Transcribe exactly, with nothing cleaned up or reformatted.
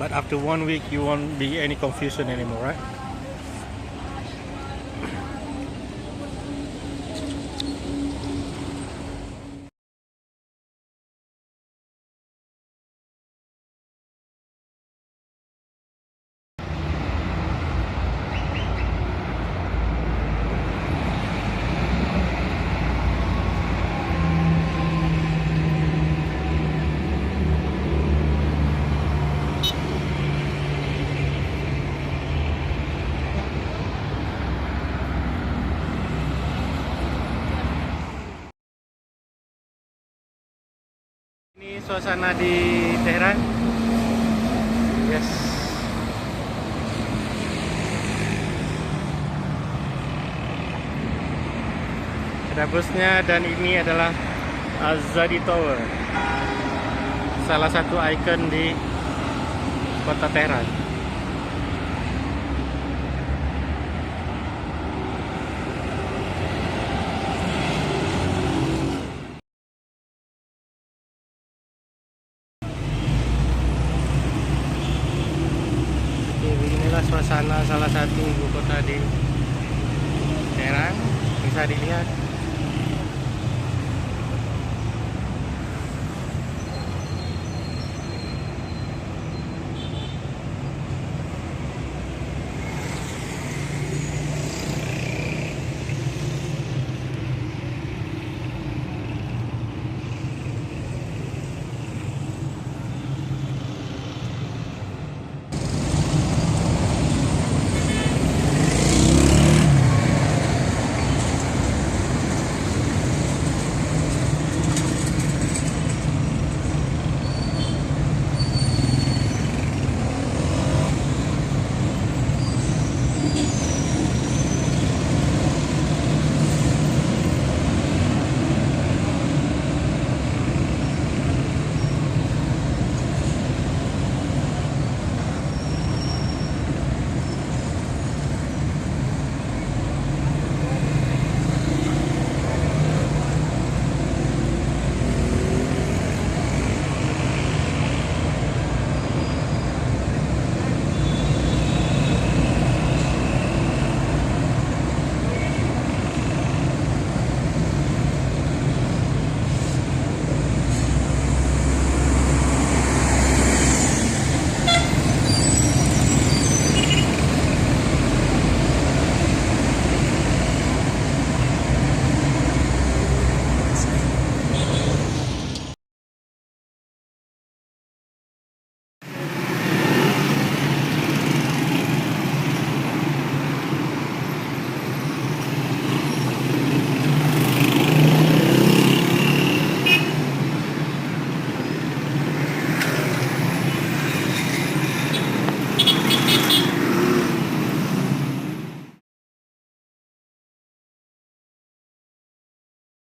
But after one week, you won't be any confusion anymore, right? Ini suasana di Tehran. Yes. Ada busnya, dan ini adalah Azadi Tower, salah satu ikon di kota Tehran. Oke, beginilah suasana salah satu ibu kota di Tehran. Bisa dilihat.